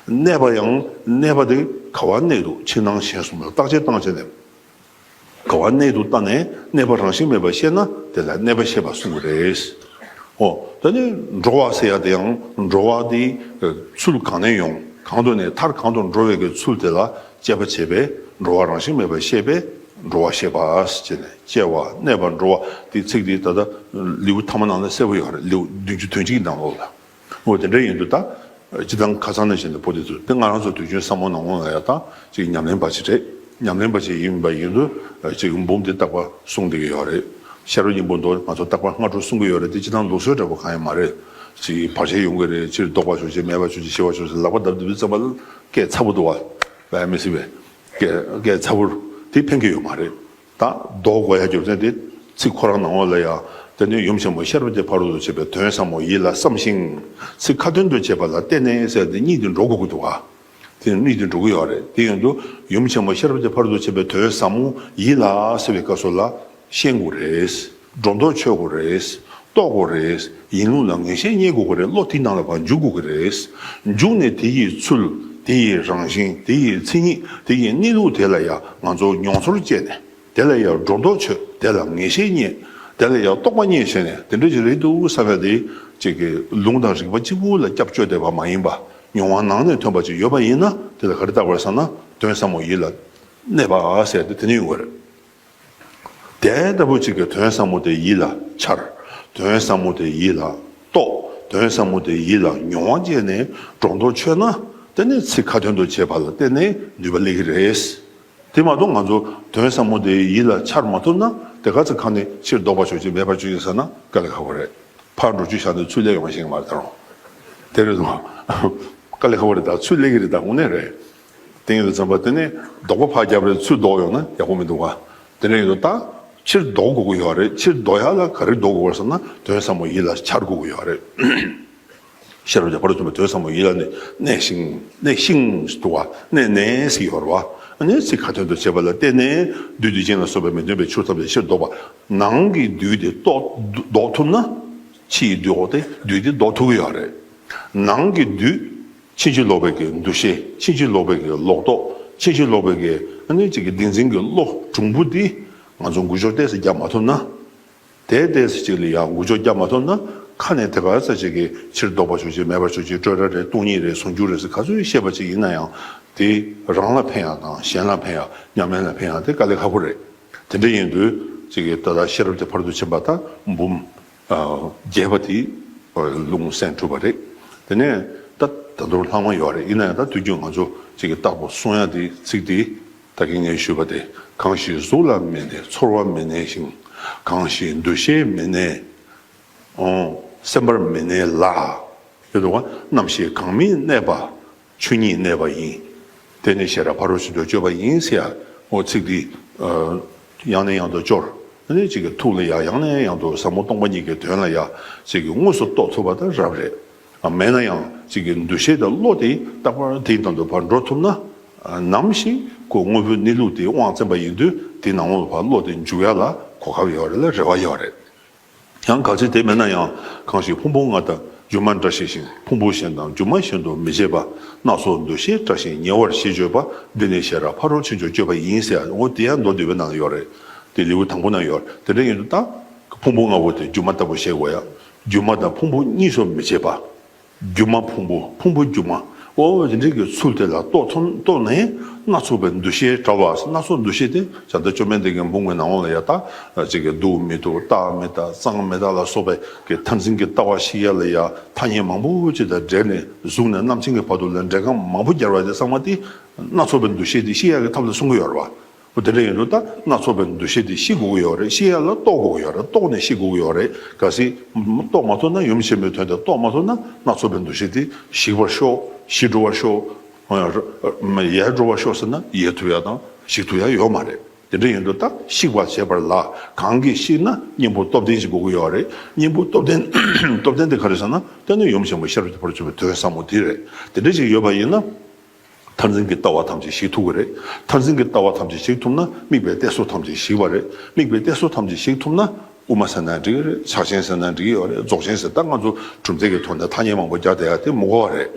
གནས་པ་ཡང་། གནས་པ་དེ་ག་བ་གནས་འདུག། ཕྱི་ནང་གཞན་གསུམ་ལ་བརྟག་དཔྱད་བཏང་བྱས་ནས། ག་བ་གནས་འདུག་བལྟས་ནས་གནས་པ་རང་བཞིན་མེད་པ་ཤེས་ན། དེ་ལ་གནས་པ་ཤེས་པ་གསུང་གི་རེད། འོ། དེ་ནས་འགྲོ་བ་ཟེར་ཡ་དེ་ཡང་། འགྲོ་བ་དེ་ཚུལ་གང་ནས་ཡོང་། གང་དུ་གནས། མཐར་གང་དུ་འགྲོ་བའི་གི་ཚུལ་དེ་ལ་དཔྱད་པ་བྱས་པས། འགྲོ་བ་རང་བཞིན་མེད་པ་ཤེས་པས་འགྲོ་བ་ཤེས་པ་ཟེར་ནས། སྐྱེ་བ། གནས་པ། འགྲོ་བ། དེ་ཚིག་དེ་ད་ལྟ་ལེའུ་ཐ་མ་ནང་ལ་གསལ་པོ་ཡོད་རེད། ལེའུ་བདུན་ཅུ་དོན་གཅིག་ནང་ལོགས་ལ། འོ། དེ་འདྲ་ཡིན་དུས་ད། སྤྱིར་བཏང་ཁ་སང་ནས་བྱས་ནས་བོད་དེ་ཚོ། དེ་ང་རང་ཚོ་དུས་རྒྱུན་བསམ་བློ་ནང་ལོགས་ལ་ཡ། ད་ཅིག་ཉམས་ལེན་པ་ཅིག་རེད། ཉམས་ལེན་པ་ཅིག་ཡིན་པ་ཡིན་དུས། ཅིག་འབུམ་དེ་རྟག་པར་གསུང་བསྡད་ཀྱི་ཡོད་རེད། ཤེས་རབ་སྙིང་པོ་མདོ་ང་ཚོ་རྟག་པར་སྔ་དྲོ་གསུང་གི་ཡོད་རེད། དེ་སྤྱིར་བཏང་ལུགས་སྲོལ་འདྲ་པོ་གང་ཡང་མ་རེད། ཅིག་བར་ཆད་ཡོང་གི་རེད། ཕྱིར་ལྡོག་པར་ཤོག་ཅིག། མེད་པར་ཤོག་ཅིག། ཞི་བར་ཤོག་ཅིག། ལག་པ་བརྡབ་བརྡབ་བྱས་ཙམ་པ་ལ་སྐད་ཚ་པོ་འདུག་བ། བས་མི་སྲིད་པས། སྐད་སྐད་ཚ་པོ་དེ་ཕན་གྱི་ཡོད་མ་རེད། ད་ལྡོག་དགོས་ཡ་རྒྱུ་མཚན་དེ་ཚིག་ཁོ་རང་ནང་ལོགས་ལ་ཡ། དེ་ནས་ཡུམ་ཆེན་མོ་ཤེས་རབ་ཀྱི་ཕ་རོལ་ཏུ་ཕྱིན་པའི་དོན་ཟབ་མོ་ཡིད་ལ་བསམ་ཞིང་། ཚིག་ཁ་ཏོན་དུ་བྱེད་པ་ལ་བརྟེན་ནས་ཟེར་དེ་གཉིས་དེ་འགྲོ་དགོས་ཀྱི་འདུག་ག། དེ་གཉིས་དེ་འགྲོ་གི་ཡོད་རེད། དེ་ཡིན་དུས་ཡུམ་ཆེན་མོ་ཤེས་རབ་ཀྱི་ཕ་རོལ་ཏུ་ཕྱིན་པའི་དོན་ཟབ་མོ་ཡིད་ལ་ཟེར་བའི་སྐབས་སུ་ལ། ཤེས་དགོས་རེད། སྒྲོ་འདོགས་ཆོད་དགོས་རེད། རྟོགས་དགོས་རེད། ཡིན་ལུགས་ལ་ངེས་ཤེས་རྙེད་དགོས་ཀྱི་རེད། བློ་དེའི་ནང་ལ་ཕར་འཇུག་དགོས་ཀྱི་རེད། འཇུག་ནས་དེ་ཡི་ཚུལ། དེ་ཡི་རང་བཞིན། དེ་ཡི་མཚན་ཉིད། དེ་ཡི་གནས་ལུགས་དེ་ལ་ཡ་ང་ཚོ་མྱོང་ཚོར་སྐྱེས་ནས། དེ་ལ་ཡང་སྒྲོ་འདོགས་ཆོད། དེ་ལ་ངེས་ཤེས་རྙེད། དེ་ལ་ཡང་རྟོགས་པ་རྙེད་བྱས་ནས། དེ་འདྲ་ཅིག་རེད་འདུག་བསམ་ཡ་དེ། ཅིག་གི་ལུང་དང་རིགས་པ་གཅིག་པུ་ལ་སྐྱབས་བཅོལ་བསྡད་པ་མ་ཡིན་པ། མྱོང་བ་ནང་ནས་ཐོན་པ་ཅིག་ཡོད་པ་ཡིན་ན། དེ་ལ་ག་རེ་བཏགས་པ་རེད་ཟེར་ན། དོན་ཟབ་མོ་ཡིད་ལ་གནས་པ་ཟེར་ཏེ་དེ་ནི་ཡོང་གི་རེད། དེ་ལྟ་བུ་ཅིག་གི་དོན་ཟབ་མོ་དེ་ཡིད་ལ་འཆར། དོན་ཟབ་མོ་དེ་ཡིད་ལ་རྟོགས། དོན་ཟབ་མོ་དེ་ཡིད་ལ་མྱོང་བ་སྐྱེས་ནས་སྒྲོ་འདོགས་ཆོད་ན། དེ་ནི་ཚིག་ཁ་ཏོན་དུ་བྱེད་པ་ལ་བརྟེན་ནས་ནུས་པ་སླེབས་ཀྱི་རེད། དེ་མ་གཏོགས་ང་ཚོ་དོན་ཟབ་མོ་དེ་ཡིད་ལ་འཆར་མ་ཐུབ་ན། དེ་ག་ཚོད་ཁ་ནས་ཕྱིར་ལྡོག་པར་ཤོག་ཅིག། མེད་པར་ཤོག་ཅིག་ཟེར་ན་དཀའ་ལས་ཁག་པོ་རེད། ཕར་འགྲོ་རྒྱུ་བཞག་ནས་ཚུར་སླེབས་ཡོང་བ་ཤེས་ཀྱི་མ་རེད་ད་རུང་། དེ་རེད་སོང་། དཀའ་ལས་ཁག་པོ་རེད། ད་ཚུར་སླེབས་ཀྱི་རེད། ད་དངོས་གནས་རེད། དེ་ཡིན་དུས་ཙམ་པ་དེ་ནས་ལྡོག་པ་ཕར་བརྒྱབ་རེད། ཚུར་ལྡོག་ཡོང་ན་ཡག་པོ་མི་འདུག་ག། དེ་འདྲ་ཡིན་དུས་ད་ཕྱིར་ལྡོག་དགོས་ཀྱི་ཡོད་རེད། ཕྱིར་ལྡོག་ཡ་ལ་ག་རེ་ལྡོག་དགོས་པ་ཟེར་ན། དོན་ཟབ་མོ་ཡིད་ལ་འཆར་དགོས་ཀྱི་ཡོད་རེད། ཤེས་རབ་ཀྱི་ཕ་རོལ་ཏུ་ཕྱིན་པའི་དོན་ཟབ་མོ་ཡིད་ལ་གནས། གནས་ཤིང་། གནས་ཤིང་འདུག་བ། གནས་ནས་ཟེར་ཡོད་རེད་བ། ཨ་ནི་ཚིག་ཁ་ཏོན་དུ་བྱེད་པ་ལ་བརྟེན་ནས། བདུད་སྡིག་ཅན་ལ་སོགས་པའི་མི་མཐུན་པའི་ཕྱོགས་ཐམས་ཅད་ཕྱིར་ལྡོག་པ། ནང་གི་བདུད་དེ་ལྡོག་ལྡོག་ཐུབ་ན། ཕྱི་ཡི་བདུད་འོག་དེ་བདུད་དེ་ལྡོག་ཐུབ་ཀྱི་ཡོད་རེད། ནང་གི་བདུད། ཕྱིན་ཅི་ལོག་པའི་གི་འདུ་ཤེས། ཕྱིན་ཅི་ལོག་པའི་གི་ལོག་རྟོག། ཕྱིན་ཅི་ལོག་པའི་གི་ཨ་ནི་ཅིག་གི་བདེན་འཛིན་གྱི་བློ་གྲུང་པོ་འདི་ང་ཚོ་འགུལ་སྐྱོད་ཏོག་ཙམ་རྒྱག་མ་ཐུབ་ན། དེ་ཏོག་ཙམ་ཅིག་ལ་ཡང་འགུལ་སྐྱོད་རྒྱག་མ་ཐུབ་ན། ཁ་ནས་དེ་ག་ཚོད་ཅིག་གི་ཕྱིར་ལྡོག་པར་ཤོག་ཅིག། མེད་པར་ཤོག་ཅིག། སྤྲོས་བྲལ་རེད། སྟོང་ཉིད་རེད། ཟུང་འཇུག་རེད་ཟེར་ག་ཚོད་བཤད་པ་ཅིག་ཡིན་ན་ཡང་། དེ་རང་ལ་ཕན་ཡག་དང་གཞན་ལ་ཕན་ཡག་ཉམས་ལེན་ལ་ཕན་ཡག་དེ་དཀའ་ལས་ཁག་པོ་རེད། དེ་འདྲ་ཡིན་དུས་ཅིག་གི་ད་ལྟ་ཤེས་རབ་དེ་ཕ་རོལ་ཏུ་ཕྱིན་པ་དང་འབུམ་ཨ་རྒྱས་པ་དེ་ལུང་གསན་གྲུབ་པ་རེད། དེ་ནས་ད་ད་དུང་ལྷག་མ་ཡོད་རེད། ཡིན་ན་ཡང་ད་དུས་རྒྱུན་ང་ཚོ་ཅིག་གི་རྟག་པར་གསུང་ཡག་དེ་ཚིག་དེ་ད་གིན་ངས་ཞུས་པ་དེ། གང་ཞིག་གཟུགས་ལ་མི་གནས་ཚོར་བ་མི་གནས་ཤིང་། གང་ཞིག་འདུ་ཤེས་མི་གནས་སེམས་པར་མི་གནས་ལ། ཡོད་དོ། རྣམ་ཤེས་གང་མི་གནས་པ་ཆོས་ཉིད་གནས་པ་ཡིན། དེ་ནི་ཤེས་རབ་ཕ་རོལ་ཕྱིན་དུ་སྤྱོད་པ་ཡིན་ཟེར་ཡ། འོ་ཚིག་འདི་ཡང་ནས་ཡང་དུ་སྐྱོར། ཨ་ནི་གཅིག་གི་ཐུགས་ལ་ཡ་ཡང་ནས་ཡང་དུ་ཟབ་མོ་སྟོང་པ་ཉིད་ཀྱི་དོན་ལ་ཡ་གཅིག་གི་དངོས་སུ་རྟོགས་ཐུབ་པ་དང་རབ་རེད། མེད་ན་ཡང་གཅིག་གི་འདུ་ཤེས་དང་བློ་དེ་རྟག་པར་དེའི་དོན་དུ་ཕར་འགྲོ་ཐུབ་ན། ནམ་ཞིག་ཁོ་དངོས་པོའི་གནས་ལུགས་དེ་དབང་བཙན་པ་ཡིན་དུས་དེའི་ནང་ལོགས་ལ་ཕར་བློ་དེ་འཇུག་ཡ་ལ་གོ་སྐབས་ཡོད་རེད་ལ་རེ་བ་ཡོད་རེད། ཡང་གལ་སྲིད་དེ་མེད་ན་ཡང་གང་ཞིག་ཕུང་པོ་ལྔ་དང་སྒྱུ་མ་བཀྲ་ཤིས་ཤིང་། ཕུང་པོ་གཞན་དང་སྒྱུ་མ་གཞན་དུ་མི་བྱེད་པ། སྣ་ཚོགས་འདུ་ཤེས་བྲལ་ཞིང་ཉེ་བར་ཞི་སྤྱོད་པ། འདི་ནི་ཤེས་རབ་ཕ་རོལ་ཕྱིན་མཆོག་སྤྱོད་པ་ཡིན་ཟེར་ཡ། འོ་དེ་ཡང་མདོ་སྡུད་པའི་ནང་ཡོད་རེད། དེ་ལེའུ་དང་པོ་ན་ཡོད་རེད། དེ་འདྲ་ཡིན་དུས་ད་ཕུང་པོ་ལྔ་པོ་དེ་སྒྱུ་མ་ལྟ་བུ་ཤེས་དགོས་ཡ། སྒྱུ་མ་དང་ཕུང་པོ་གཉིས་སུ་མི་བྱེད་པ། སྒྱུ་མ་ཕུང་པོ། ཕུང་པོ་སྒྱུ་མ། འོ་དེ་འདྲའི་གི་ཚུལ་དེ་ལ་རྟོགས་ཐུབ། རྟོགས་ནས་སྣ་ཚོགས་པའི་འདུ་ཤེས་བྲལ་བ། སྣ་ཚོགས་འདུ་ཤེས་དེ་བྱ་བྲལ་བཅོམ་ལྡན་འདས་ཀྱི་འབུམ་གྱི་ནང་ལ་ཡ་ད་ཅིག་གི་འདུག་མི་འདུག་རྟག་མི་རྟག་གཙང་མི་གཙང་ལ་སོགས་པའི་གི་མཐར་འཛིན་གྱི་ལྟ་བ་ཤེས་ཡ་ལ་ཡ་ཐ་སྙད་མང་པོ་ཅིག་དང་འབྲེལ་ནས་གཟུགས་ནས་རྣམ་མཁྱེན་གྱི་བར་དུ་ལ་འབྲེལ་སྒང་མང་པོ་སྦྱར་བ་དེ་ཚང་མ་དེ་སྣ་ཚོགས་པའི་འདུ་ཤེས་དེ་ཤེས་ཡ་གི་ཐབས་ལ་གསུང་གི་ཡོད་རེད་བ། འོ་དེ་འདྲ་ཡིན་དུས་ད་སྣ་ཚོགས་པའི་འདུ་ཤེས་དེ་ཤེས་དགོས་ཀྱི་ཡོད་རེད། ཤེས་ཡ་ལ་རྟོགས་དགོས་ཀྱི་ཡོད་རེད། རྟོགས་ནས་ཤེས་དགོས་ཀྱི་ཡོད་རེད། གལ་སྲིད་རྟོགས་མ་ཐུབ་ན་ཡུམ་ཆེན་མོའི་དོན་དེ་རྟོགས་མ་ཐུབ་ན་སྣ་ཚོགས་པའི་འདུ་ཤེས་དེ་ཞིག་པར་ཤོག་ཞི་འགྲོ་བར་ཤོག་ཡལ་འགྲོ་བར་ཤོག་ཟེར་ན་ཡལ་ཐུབ་ཡ་དང་ཞིག་ཐུབ་ཡ་ཡོད་མ་རེད། དེ་འདྲ་ཡིན་དུས་ད་ཤིག་པར་བྱེད་པ་ལ་གང་གིས་ཤིག་ན་གཉེན་པོ་སྟོབས་ལྡན་ཞིག་དགོས་ཀྱི་ཡོད་རེད། གཉེན་པོ་སྟོབས་ལྡན་སྟོབས་ལྡན་དེ་ག་རེ་ཟེར་ན་དེ་ནི་ཡུམ་ཆེན་མོ་ཤེས་རབ་ཀྱི་ཕ་རོལ་ཕྱིན་པའི་དོན་ཟབ་མོ་དེ་རེད། དེ་འདྲ་ཞིག་ཡོད་པ་ཡིན་ན། མཐར་འཛིན་གྱི་ལྟ་བ་ཐམས་ཅད་ཞིག་ཐུབ་ཀྱི་རེད། མཐར་འཛིན་གྱི་ལྟ་བ་ཐམས་ཅད་ཞིག་ཐུབ་ན་དམིགས་པའི་གཏད་སོ་ཐམས་ཅད་ཞིག་པ་རེད། དམིགས་པའི་གཏད་སོ་ཐམས་ཅད་ཞིག་ཐུབ་ན་དབུ་མ་ཟེར་ན་འགྲིག་གི་རེད། ཕྱག་ཆེན་ཟེར་ན་འགྲིག་གི་ཡོད་རེད། རྫོགས་ཆེན་ཟེར་ད་ང་ཚོ་གྲུབ་མཐའ་གི་ཐོག་ནས་ཐ་སྙད་མང་པོ་རྒྱག་བསྡད་ཡ་དེ་མི་དགོས་པ་རེད།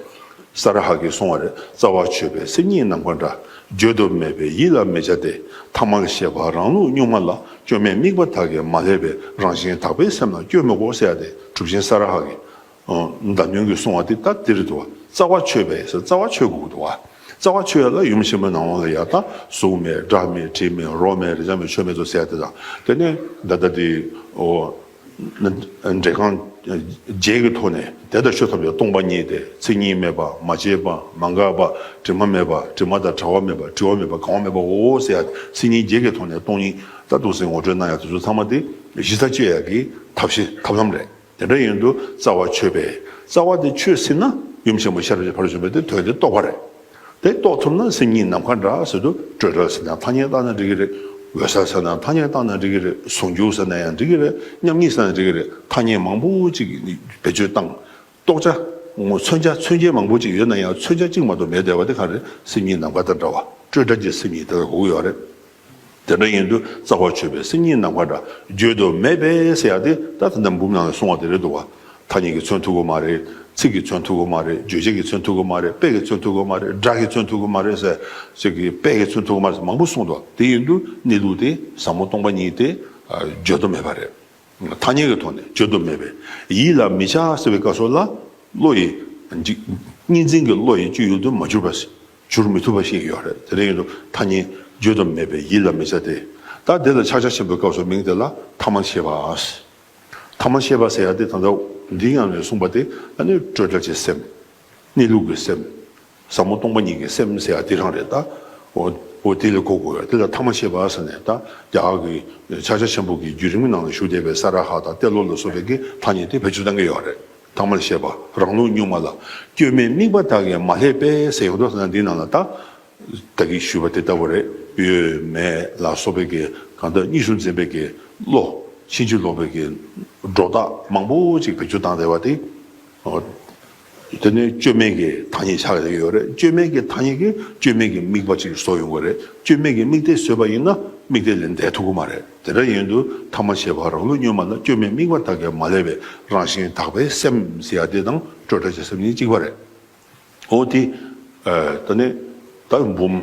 ས་ར་ཧ་གིས་གསུངས་པ་རེད། རྩ་བ་ཆོད་པས་སེམས་ཉིད་ནམ་མཁའ་འདྲ། བརྗོད་དུ་མེད་པས་ཡིད་ལ་མི་བྱ་སྟེ། ཐ་མལ་ཤེས་པ་རང་ལུགས་གཉུག་མ་ལ། སྐྱོན་མེད་དམིགས་པ་དག་གིས་མ་བསླད་པའི། རང་བཞིན་དག་པའི་སེམས་ལ་སྐྱོན་མི་དགོས་ཟེར་ཡ་དེ་གྲུབ་ཆེན་ས་ར་ཧ་གིས། ཨོ། མདའ་བསྣུན་གྱིས་གསུངས་པ་དེ་ད་དེ་རེད་འདུག་བ། རྩ་བ་ཆོད་པས་ཟེར་རྩ་བ་ཆོད་དགོས་འདུག་བ། རྩ་བ་ཆོད་ཡ་ལ་ཡུམ་ཆེན་མོའི་ནང་ལོགས་ལ་ཡ་ད་གཟུགས་མེད་སྒྲ་མེད་དྲི་མེད་རོ་མེད་རེག་བྱ་མེད་ཆོས་མེད་དོ་ཟེར་ཡ་དེ་དང་དེ་ནས་ད་ལྟ་དེ་ཨོ། འབྲས་གང་བརྒྱད་ཀྱི་ཐོག་ནས་དེ་ལྟར་ཆོས་ཐམས་ཅད་སྟོང་པ་ཉིད་དེ། མཚན་ཉིད་མེད་པ། མ་སྐྱེས་པ། མ་འགགས་པ། དྲི་མ་མེད་པ། དྲི་མ་དང་བྲལ་བ་མེད་པ། བྲི་བ་མེད་པ། གང་བ་མེད་པའོ་ཟེར་ཡ་མཚན་ཉིད་བརྒྱད་ཀྱི་ཐོག་ནས་སྟོང་ཉིད་ད་འདུག་སེ་ངོ་སྤྲོད་གནང་ཡ་དེ་ཚོ་ཚང་མ་དེ་གཞི་རྩ་གཅོད་ཡ་གི་ཐབས་ཤེས་ཐབས་ལམ་རེད། དེ་འདྲ་ཡིན་དུས་རྩ་བ་ཆོད་པས། རྩ་བ་དེ་ཆོད་ཟིན་ན་ཡུམ་ཆེན་མོ་ཤེས་རབ་ཀྱི་ཕ་རོལ་ཏུ་ཕྱིན་པའི་དེ་དོན་དེ་རྟོགས་པ་རེད། དེ་རྟོགས་ཐུབ་ན་སེམས་ཉིད་ནམ་མཁའ་འདྲ་ཟེར་དུས་སྤྲོས་བྲལ་ཟེར་ན་ཐ་སྙད་བཏགས་ན་འགྲིག་གི་རེད། འོད་གསལ་ཟེར་ན་ཐ་སྙད་བཏགས་ན་འགྲིག་གི་རེད། ཟུང་འཇུག་ཟེར་ན་ཡང་འགྲིག་གི་རེད། མཉམ་ཉིད་ཟེར་ན་འགྲིག་གི་རེད། ཐ་སྙད་མང་པོ་ཅིག་བེད་སྤྱོད་བཏང་། རྟོགས་བྱ། མཚོན་བྱ་མཚོན་བྱེད་མང་པོ་ཅིག་ཡོད་ན་ཡང་མཚོན་བྱ་གཅིག་མ་གཏོགས་མེད་བསྡད་པ་དེ་ག་རེ་སེམས་ཉིད་ནམ་མཁའ་དང་འདྲ་བ་སྤྲོས་བྲལ་གྱི་སེམས་ཉིད་དེ་ལ་གོ་གི་ཡོད་རེད། དེ་འདྲ་ཡིན་དུས་རྩ་བ་ཆོད་པས་སེམས་ཉིད་ནམ་མཁའ་འདྲ། བརྗོད་དུ་མེད་པས་ཟེར་ཡ་དེ་ད་ད་ལྟ་འབུམ་ནང་ལ་གསུངས་པ་དེ་རེད་འདུག་བ། ཐ་སྙད་ཀྱིས་མཚོན་ཐུབ་ཀྱི་མ་རེད། ཚིག་གིས་མཚོན་ཐུབ་ཀྱི་མ་རེད། རྗོད་བྱེད་ཀྱིས་མཚོན་ཐུབ་ཀྱི་མ་རེད། དཔེ་གིས་མཚོན་ཐུབ་ཀྱི་མ་རེད། སྒྲ་གིས་མཚོན་ཐུབ་ཀྱི་མ་རེད་ཟེར། ཅིག་གིས་དཔེ་གིས་མཚོན་ཐུབ་ཀྱི་མ་རེད་ཟེར་མང་པོ་གསུངས་འདུག་དེ་ཡིན་དུས་གནས་ལུགས་དེ་ཟབ་མོ་སྟོང་པ་ཉིད་དེ་བརྗོད་དུ་མེད་པ་རེད། ཐ་སྙད་ཀྱི་ཐོག་ནས་བརྗོད་དུ་མེད་པས་ཡིད་ལ་མི་བྱ་ཟེར་བའི་སྐབས་སུ་ལ་བློ་ཡི་གཉིས་འཛིན་གྱི་བློ་ཡི་སྤྱོད་ཡུལ་དུ་མ་གྱུར་པ་གྱུར་མི་ཐུབ་པ་ཞིག་ཡོད་རེད། དེ་འདྲ་ཡིན་དུས་ཐ་སྙད་བརྗོད་དུ་མེད་པས་ཡིད་ལ་མི་བྱ་སྟེ། ད་དེ་ལ་ཕྱག་རྒྱ་ཆེན་པོའི་སྐབས་སུ་མིང་དེ་ལ་ཐ་མལ་ཤེས་པ། ཐ་མལ་ཤེས་པ་ཟེར་ཡ་དེ་ད་ལྟ་འདིའི་ནང་ནས་གསུངས་པ་དེ་ཨ་ནི་སྤྲོས་བྲལ་གྱི་སེམས། གནས་ལུགས་ཀྱི་སེམས། ཟབ་མོ་སྟོང་པ་ཉིད་ཀྱི་སེམས་ཟེར་ཡ་དེ་རང་རེད་ད། འོ་འོ་དེ་ལ་གོ་དགོས་ཡ་དེ་ལ་ཐ་མལ་ཤེས་པ་ཟེར་ནས་ད་རྒྱ་གར་གྱི་ཕྱག་རྒྱ་ཆེན་པོ་གི་བརྒྱུད་རིམ་གྱི་ནང་ལ་བཞུགས་བསྡད་པའི་ས་ར་ཧ་དང་ཏེ་ལོ་ལ་སོགས་པའི་གི་ཐ་སྙད་དེ་བེད་སྤྱོད་གཏང་གི་ཡོད་རེད། ཐ་མལ་ཤེས་པ་རང་ལུགས་གཉུག་མ་ལ། སྐྱོན་མེད་དམིགས་པ་དག་གིས་མ་བསླད་པས་ཟེར་ཡོང་དུས་ཟེར་ན་འདིའི་ནང་ལ་ད། ད་གིན་ཞུས་པ་དེ་ལྟ་བུ་རེད། ཡོད་མེད་ལ་སོགས་པའི་གི་གང་ལྟར་གཉིས་སུ་འཛིན་པའི་གི་བློ། ཕྱིན་ཅི་ལོག་པའི་གི་སྒྲོ་བཏགས་མང་པོ་ཅིག་བེད་སྤྱོད་བཏང་བསྡད་པ་དེ། འོ། དེ་ནས་སྐྱོན་མེད་ཀྱི་ཐ་སྙད་ཆགས་ཡོད་རེད། སྐྱོན་མེད་ཀྱི་ཐ་སྙད་ཀྱིས་སྐྱོན་མེད་ཀྱི་དམིགས་པ་ཅིག་བཟོ་ཡོང་གི་རེད། སྐྱོན་མེད་ཀྱི་དམིགས་གཏད་བཟོས་པ་ཡིན་ན་དམིགས་གཏད་ལས་འདས་ཐུབ་ཀྱི་མ་རེད། དེ་འདྲ་ཡིན་དུས་ཐ་མལ་ཤེས་པ་རང་ལུགས་གཉུག་མ་ལ། སྐྱོན་མེད་དམིགས་པ་དག་གིས་མ་བསླད་པའི། རང་བཞིན་དག་པའི་སེམས་ཟེར་ཡ་དེ་དང་སྤྲོས་བྲལ་གྱི་སེམས་གཉིས་གཅིག་པ་རེད། འོ་དེ། ཨ་ད་ནི་ད་འབུམ་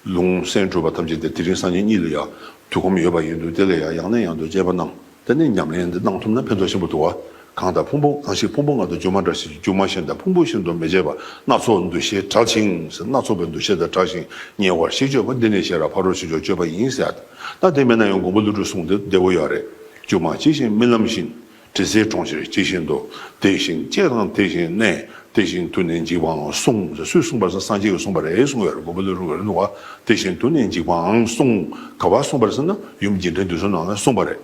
ལུང་གསན་གྲུབ་པ་ཐམས་ཅད་དེ་དེ་རིང་སང་ཉིན་གཉིས་ལ་ཡང་དུས་ཁོམ་ཡོད་པ་ཡིན་དུས་དེ་ལ་ཡང་ཡང་ནས་ཡང་དུ་དཔྱད་པ་གནང་། དེ་ནས་ཉམས་ལེན་འདི་གནང་ཐུབ་ན་ཕན་ཐོགས་ཆེན་པོ་འདུག་བ། གང་དང་ཕུང་པོ་གང་ཞིག་ཕུང་པོ་ལྔ་དང་སྒྱུ་མ་འདྲ་ཞིང་སྒྱུ་མ་བཞིན་དང་ཕུང་པོ་བཞིན་དུ་མི་བྱེད་པ་སྣ་ཚོགས་འདུ་ཤེས་བྲལ་ཞིང་ཟེར། སྣ་ཚོགས་པའི་འདུ་ཤེས་དང་བྲལ་ཞིང་ཉེ་བར་ཞི་སྤྱོད་པ། འདི་ནི་ཤེས་རབ་ཕ་རོལ་ཕྱིན་མཆོག་སྤྱོད་པ་ཡིན་ཟེར། ད་དེ་མེད་ན་ཡང་མགོན་པོ་ཀླུ་སྒྲུབ་གསུང་དེ་བདེ་པོ་ཡོད་རེད། སྒྱུ་མ་ཇི་བཞིན་རྨི་ལམ་བཞིན། དྲི་ཟའི་གྲོང་ཁྱེར་ཇི་བཞིན་དུ། དེ་བཞིན་སྐྱེ་དང་དེ་བཞིན་གནས། དེ་བཞིན་དུ་ནི་འཇིག་པའང་གསུངས་ཟེར། སུས་གསུངས་པ་ཟེར། སངས་རྒྱས་ཀྱིས་གསུངས་པ་རེད་གསུངས་ཡོད་རེད། མགོན་པོ་ཀླུ་སྒྲུབ་རེད་འདུག་བ། དེ་བཞིན་དུ་ནི་འཇིག་པའང་གསུངས། ག་བ་གསུངས་པ་རེད་ཟེར་ན་ཡུམ་རྒྱས་འབྲིང་བསྡུས་གསུམ་ནང་ལ་གསུངས་པ་རེད།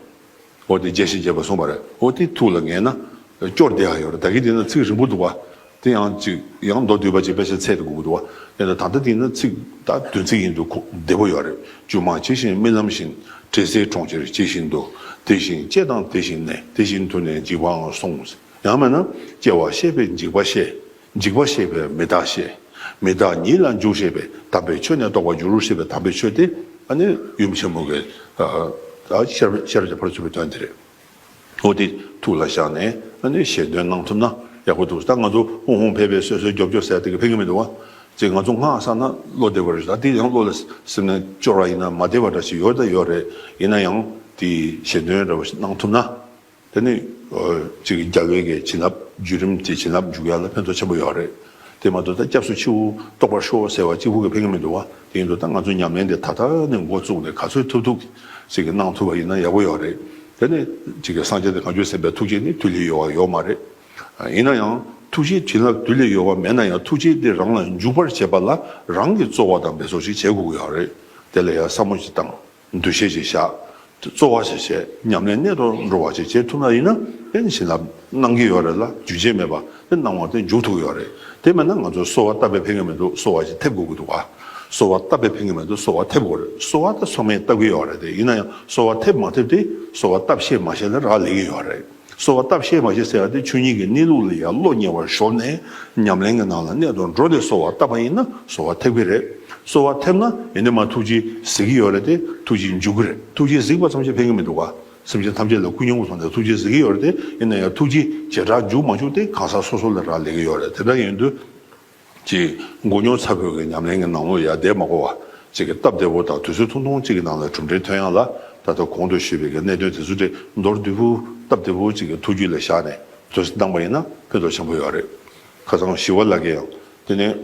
འོ་དེ་རྒྱས་བཤད་རྒྱས་པ་གསུངས་པ་རེད། འོ་དེ་ཐུགས་ལ་ངེས་ན་སྐྱོར་བདེ་ཡག་ཡོད་རེད། ད་གིན་དེ་ན་ཚིག་རིང་པོ་འདུག་བ། དེ་ཡང་ཅིག་ཡང་མདོ་སྡུད་པ་ཅིག་དཔེ་ཆ་ཚད་དུ་དགོས་ཀྱི་འདུག་བ། དེ་ན་ད་ལྟ་དེ་ན་ཚིག་ད་བདུན་ཚིག་ཡིན་འདུག་ཁོ་བདེ་པོ་ཡོད་རེད། སྒྱུ་མ་ཇི་བཞིན་རྨི་ལམ་བཞིན། དྲི་ཟའི་གྲོང་ཁྱེར་ཇི་བཞིན་དུ། དེ་བཞིན་སྐྱེ་དང་དེ་བཞིན་གནས། དེ་བཞིན་དུ་ནི་འཇིག་པའང་གསུངས། ཡང་མིན་ན་སྐྱེ་བ་ཤེས་པས་འཇིག་པ་ཤེས། འཇིག་པ་ཤེས་པས་མི་རྟག་ཤེས། མི་རྟག་ཉིད་ལ་འཇུག་ཤེས་པས་དམ་པའི་ཆོས་ནི་རྟོགས་པར་འགྱུར་ཞེས་པའི་དམ་པའི་ཆོས་དེ་ཨ་ནི་ཡུམ་ཆེན་མོ་གི་ཤེས་རབ་ཤེས་རབ་ཀྱི་ཕ་རོལ་ཕྱིན་པའི་དོན་དེ་རེད། འོ་དེ་ཐུགས་ལ་བཞག་ནས་ཨ་ནི་ཞལ་འདོན་གནང་ཐུབ་ན་ཡག་པོ་འདུག་ད་ང་ཚོ་ཧུང་ཧུང་ཕེ་ཕེ་སོད་སོད་རྒྱོབ་རྒྱོབ་ཟེར་དེ་གི་ཕན་གི་མི་འདུག་བ། ཅིག་ང་ཚོ་སྔགས་བསགས་ན་བློ་བདེ་བ་རེད། ད་དེ་ཡང་བློ་ལ་སེམས་ནས་སྐྱོར་བ་ཡིན་ན་མ་བདེ་བ་འདྲ་ཞིག་ཡོད་ད་ཡོད་རེད། ཡིན་ན་ཡང་དེ་ཞལ་འདོན་འདྲ་བ་ཞིག་གནང་ཐུབ་ན། དེ་ནི་ཅིག་རྒྱལ་བའི་གི་བྱིན་རླབས་བརྒྱུད་རིམ་གྱི་བྱིན་རླབས་འཇུག་ཡ་ལ་ཕན་ཐོགས་ཆེན་པོ་ཡོད་རེད། དེ་མ་གཏོགས་ད་སྐྱབས་སུ་མཆིའོ་རྟོགས་པར་ཤོག་ཟེར་བ་གཅིག་པུ་གི་ཕན་གི་མི་འདུག་བ། དེ་ཡིན་དུས་ད་ང་ཚོ་ཉམས་ལེན་དེ་ད་ལྟ་ནས་འགོ་བཙུགས་ནས་ག་ཚོད་ཐུབ་ཐུབ་ཅིག་གི་གནང་ཐུབ་པ་ཡིན་ན་ཡག་པོ་ཡོད་རེད། དེ་ནི་ཅིག་གི་སངས་རྒྱས་དང་བྱང་ཆུབ་སེམས་དཔའི་ཐུགས་རྗེ་ནི་དུས་ལས་ཡོལ་བ་ཡོད་མ་རེད། ཡིན་ན་ཡང་ཐུགས་རྗེའི་བྱིན་རླབས་དུས་ལས་ཡོལ་བ་མེད་ན་ཡང་ཐུགས་རྗེ་དེ་རང་ལ་འཇུག་པར་བྱེད་པ་ལ་རང་གི་རྩོལ་བ་དང་འབད་རྩོལ་ཞིག་བྱེད་དགོས་ཀྱི་ཡོད་རེད། དེ་ལ་ཡང་བསམ་བློ་ཞིག་བཏང་། འདུ་ཤེས་ཤིག་བཞག་རྩོལ་བ་ཞིག་བྱས། ཉམས་ལེན་གནད་དུ་འགྲོ་བ་ཞིག་བྱེད་ཐུབ་ན་ཡིན་ན་དེ་ནི་བྱིན་རླབས་གནང་གི་ཡོད་རེད་ལ། རྒྱུན་ཆད་མེད་པ་དེ་གནང་བ་དེ་འཇུག་ཐུབ་ཀྱི་ཡོད་རེད། དེ་མིན་ན་ང་ཚོ་གསོལ་བ་བཏབ་པས་ཕན་གྱི་མི་འདུག་གསོལ་བ་ཞིག་ཐེབས་དགོས་ཀྱི་འདུག་ག་གསོལ་བ་བཏབ་པས་ཕན་གྱི་མི་འདུག་གསོལ་བ་ཐེབས་དགོས་རེད། གསོལ་བ་དེ་ཚང་མས་བཏབ་ཀྱི་ཡོད་རེད། དེ་ཡིན་ན་ཡང་གསོལ་བ་ཐེབས་མ་ཐེབས་དེ་གསོལ་བ་བཏབ་ཤེས་མ་ཤེས་ལ་རག་ལས་ཀྱི་ཡོད་རེད། གསོལ་བ་བཏབ་ཤེས་མ་ཤེས་ཟེར་བ་དེ་ཆོས་ཉིད་ཀྱི་གནས་ལུགས་ལ་ཡང་བློ་ཉེ་བར་ཞོག་ནས་ཉམས་ལེན་གྱི་ནང་ལ་གནད་དུ་འགྲོ་ནས་གསོལ་བ་བཏབ་པ་ཡིན་ན་གསོལ་བ་ཐེབས་ཀྱི་རེད། གསོལ་བ་ཐེབས་ན་ཡིན་ནའི་མ་ཐུགས་རྗེ་གཟིགས་ཀྱི་ཡོད་རེད་དེ། ཐུགས་རྗེ་འཇུག་གི་རེད། ཐུགས་རྗེ་གཟིགས་པ་ཙམ་གྱིས་ཕན་གྱི་མི་འདུག་ག་སེམས་ཅན་ཐམས་ཅད་ལ་ཀུན་སྙོམས་ཀྱི་ཐོག་ནས་ཐུགས་རྗེ་གཟིགས་ཀྱི་ཡོད་རེད་དེ། ཡིན་ན་ཡང་ཐུགས་རྗེ་ཇེ་དྲག་འཇུག་མ་འཇུག་དེ་གང་ཟག་སོ་སོ་ལ་རག་ལས་ཀྱི་ཡོད་རེད། དེ་འདྲ་ཡིན་དུས། ཅིག་མགོ་རྙོག་ཚ་པོའི་གི་ཉམས་ལེན་གྱི་ནང་ལོགས་ཡར་བསྡད་མ་དགོས་པ། ཅིག་གི་སྟབས་བདེ་པོ་དང་དུས་ཚོད་ཐུང་ཐུང་ཅིག་གི་ནང་ལ་གྲུབ་འབྲས་ཐོན་ཡག་ལ་ད་ལྟ་གོང་དུ་ཞུས་པའི་གི་གནད་དོན་དེ་ཚོ་དེ་མདོར་བསྡུས་པོ་སྟབས་བདེ་པོ་ཅིག་གི་ཐུགས་རྒྱུད་ལ་བཞག་ནས་དུས་ཚོད་བཏང་པ་ཡིན་ན་ཕན་ཐོགས་ཆེན་པོ་ཡོད་རེད། ཁ་སང་ཞི་བ་ལྷ་གིས་ཡང་དེ་ནས་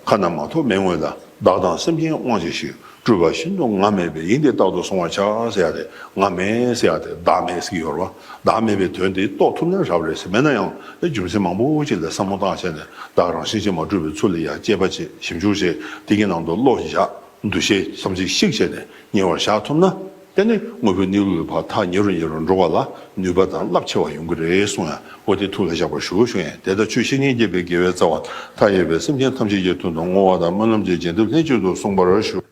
ཁ་ན་མ་ཐོ་མེ་སྔོན་ལ། བདག་དང་སེམས་ཅན་དབང་བྱས་ཤིང་། སྤྲུལ་པ་ཤིན་ཏུ་ང་མེད་པའི། ཡིན་ཏེ་རྟག་ཏུ་བསྲུང་བར་བྱ་ཟེར་ཡ་དེ། ང་མེད་ཟེར་ཡ་དེ་བདག་མེད་ཟེར་གྱི་ཡོད་རེད་བ། བདག་མེད་པའི་དོན་དེ་རྟོགས་ཐུབ་ན་རབ་རེད་ཟེར། མེད་ན་ཡང་རྒྱུ་མཚན་མང་པོ་ཅིག་ལ་བསམ་བློ་བཏང་བྱས་ནས་བདག་རང་བཞིན་གྱིས་མ་གྲུབ་པའི་ཚུལ་ལ་ཡང་དཔྱད་པ་བྱེད། ཞིབ་འཇུག་བྱེད། དེ་གི་ནང་དུ་བློ་བཞག་འདུ་ཤེས་བསམ་གཞིག་ཤིག་བྱས་ནས་ཉེ་བར་བཞག་ཐུབ་ན། དེ་ནི་དངོས་པོའི་གནས་ལུགས་ལ་ཕར་ཐག་ཉེ་རུ་ཉེ་རུ་འགྲོ་བ་ལ་ནུས་པ་དང་རླབས་ཆེ་བ་ཡོང་གི་རེད་གསུངས་ཡ། འོ་དེ་ཐུགས་ལ་བཞག་པར་ཞུ་ཞུ་ཡིན། དེ་ལྟར་ཆོས་བཤེས་གཉེན་བརྒྱད་པའི་དགེ་བའི་རྩ་བ་མཐའ་ཡས་པའི་སེམས་ཅན་ཐམས་ཅད་ཀྱི་དོན་དུ་བསྔོ་བ་དང་སྨོན་ལམ་གྱི་རྒྱས་འདེབས་ལྷན་ཅིག་ཏུ་གསུངས་པར་ཞུ།